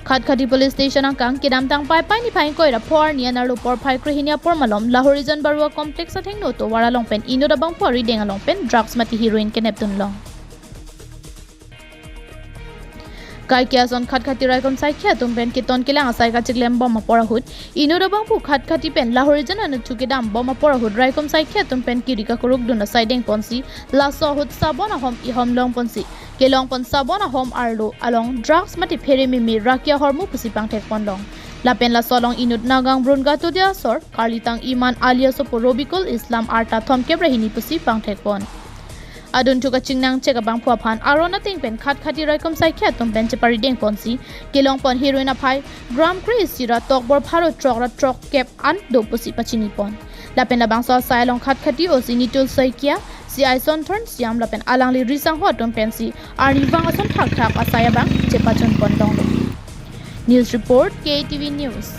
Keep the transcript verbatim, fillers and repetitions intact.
Khatkhati Police Station angkang kedamtang Paipai niphai ingkoi ra pho arni anerlo porphai krehini apor malom Lahorijan Barua Complex athengno tovar along pen inut abangphu arideng along pen drugs mate heroin kenepdunlong. Kaike ason Khatkhati raikom saikhi atum pen keton kelang asai kachiklembom apor ahut inut abangphu Khatkhati pen Lahorijan anuthu kedambom apor ahut raikom saikhi atum pen kiri kakurukdun asai dengponsi laso ahut sabon ahom ihom longponsi kelongpon sabon ahom arlo along drugs mate phere meme rakia hormu pusi pangthekponlong. Lapen laso along inut Nagang Brun Gatodia asor karlitang Iman alias opo Robikul Islam arta thomkep ra hini pusi pangthekpon. Adunthu kachingnangchek abangphu aphan aron ateng pen Khatkhati raikom saikhi atum pen chepari dengponsi kelongpon heroin aphai gram kre-isi ra tokbor pharo throk ra throkkep an do pusi pachinipon. Lapen labangso asai along Khatkhati O C Nitul Saikia, C I Sonthorn Siam lapen alangli risangho atum pensi arnivang ason thakthak asai abang chepachunpon longlo. News report, K T V News.